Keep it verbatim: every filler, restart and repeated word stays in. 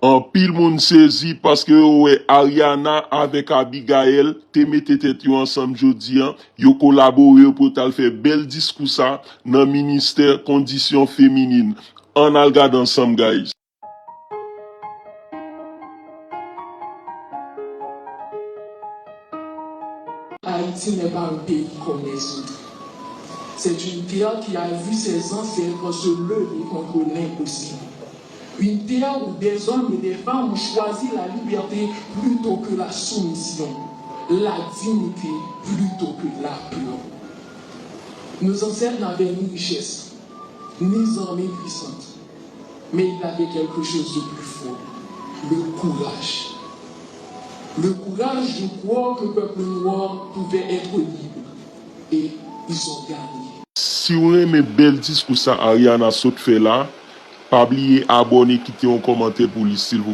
Anpil moun sezi paske yo wè Ariana avèk Abigaël te mete tèt yo ansanm jodi a, yo kolabore pou yo t al fè bèl diskou sa nan ministè kondisyon feminin. Ann al gade ansanm, guys. Haïti n'est pas un pays comme les autres. C'est une terre qui a vu ses ancêtres se lever contre l'impossible. Une terre où des hommes et des femmes ont choisi la liberté plutôt que la soumission, la dignité plutôt que la peur. Nos ancêtres n'avaient ni richesse, ni armée puissante, mais ils avaient quelque chose de plus fort, le courage. Le courage de croire que le peuple noir pouvait être libre. Et ils ont gagné. Si w renmen bèl diskou sa Ariana sot fè la, pa bliye abòne, kite yon kòmantè pou li silvouplè.